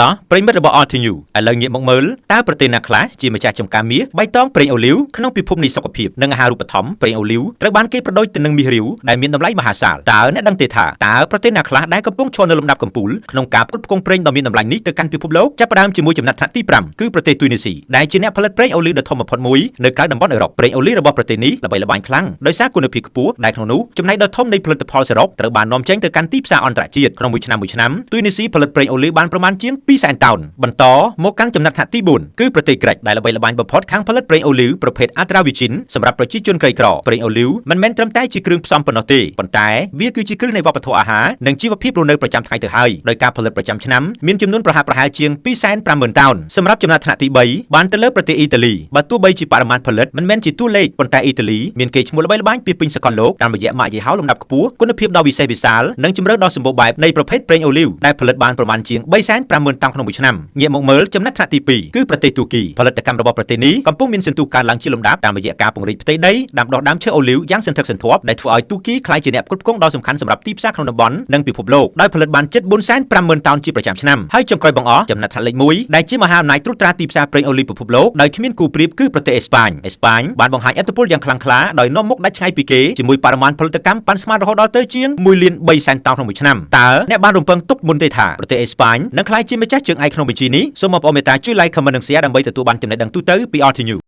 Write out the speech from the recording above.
តោះប្រិយមិត្តរបស់ RTU ឥឡូវងាកមកមើលតើប្រទេសណាខ្លះជាម្ចាស់ចំការមាសបៃតងប្រេងអូលីវក្នុងពិភពនៃសុខភាពនិងអាហារូបត្ថម្ភប្រេងអូលីវត្រូវបានគេប្រដូចទៅនឹងមាសរាវដែលមានតម្លៃមហាសាលតើអ្នកដឹងទេថាតើប្រទេសណាខ្លះដែលកំពុងឈរនៅលំដាប់កំពូលក្នុងការផ្គត់ផ្គង់ប្រេងដ៏មានតម្លៃនេះទៅកាន់ពិភពលោកចាប់ផ្ដើមជាមួយចំណាត់ថ្នាក់ទី5គឺប្រទេសទុយនីស៊ីដែលជាអ្នកផលិតប្រេងអូលីវដ៏ធំបំផុតមួយនៅក្រៅតំបន់អឺរ៉ុបប្រេងអូលីវរបស់ប្រទេសនេះល្បីល្បាញខ្លាំងដោយសារគុណភាពខ្ពស់ដែលក្នុងនោះចំណែកដ៏ធំនៃផលិតផលសរុបត្រូវបាននាំចេញទៅកាន់ទីផ្សារអន្តរជាតិក្នុងមួយឆ្នាំមួយឆ្នាំទុយនីស៊ីផលិតប្រេងអូលីវបានប្រមាណជាង200,000តោនបន្តមកកាន់ចំណាត់ថ្នាក់ទី4គឺប្រទេសក្រិចដែលល្បីល្បាញបំផុតខាងផលិតប្រេងអូលីវប្រភេទ Extra Virgin សម្រាប់ប្រជាជនក្រីក្រប្រេងអូលីវមិនមែនត្រឹមតែជាគ្រឿងផ្សំប៉ុណ្ណោះទេប៉ុន្តែវាគឺជាគ្រឹះនៃវប្បធម៌អាហារនិងជីវភាពរស់នៅប្រចាំថ្ងៃទៅហើយដោយការផលិតប្រចាំឆ្នាំមានចំនួនប្រហាក់ប្រហែលជាង250,000តោនសម្រាប់ចំណាត់ថ្នាក់ទី3បានទៅលើប្រទេសអ៊ីតាលីបើទោះបីជាបរិមាណផលិតមិនមែនជាតួលេខប៉ុន្តែអ៊ីតាលីមានកេរ្តិ៍ឈ្មោះល្បីល្បាញពាសពេញសកលលោកតាមរយៈម៉ាកយីហោលំដាប់ខ្ពស់គុណភាពដ៏វិសេសវិសាលនិងជម្រើសដ៏សម្បូរបែបនៃប្រភេទប្រេងអូលីវដែលផលិតបានប្រមាណជាង350,000តោនក្នុងមួយឆ្នាំងាកមកមើលចំណាត់ថ្នាក់ទី2គឺប្រទេសទូគីផលិតកម្មរបស់ប្រទេសនេះកំពុងមានសន្ទុះកើនឡើងជាលំដាប់តាមរយៈការពង្រីកផ្ទៃដីដាំដុះដើមឈើអូលីវយ៉ាងសន្ធឹកសន្ធាប់ដែលធ្វើឲ្យទូគីក្លាយជាអ្នកផ្គត់ផ្គង់ដ៏សំខាន់សម្រាប់ទីផ្សារក្នុងតំបន់និងពិភពលោកដោយផលិតបានជិត450,000តោនជាប្រចាំឆ្នាំហើយចុងក្រោយបង្អស់ចំណាត់ថ្នាក់លេខ1ដែលជាមហាអំណាចត្រួតត្រាទីផ្សារប្រេងអូលីវពិភពលោកដោយគ្មានគូប្រៀបគឺប្រទេសអេស្ប៉ាញអេស្ប៉ាញបានបង្ហាញឥទ្ធិពលយ៉ាងខ្លាំងក្លាដោយនាំមុខដាច់ឆ្ងាយពីគេជាមួយបរិមាណផលិតកម្មប៉ាន់ស្មានរហូតដល់ទៅជាង1លាន3សែនតោនក្នុងមួយឆ្នាំតើអ្នកបានរំពឹងទុកមុនទេថាប្រទេសអេស្ប៉ាញនឹងក្លាយជាម្ចាស់ជើងឯកក្នុងបញ្ជីនេះសូមបងប្អូនមេត្តាជួយ like comment និង share ដើម្បីទទួលបានចំណេះដឹងទូទៅពី RTU។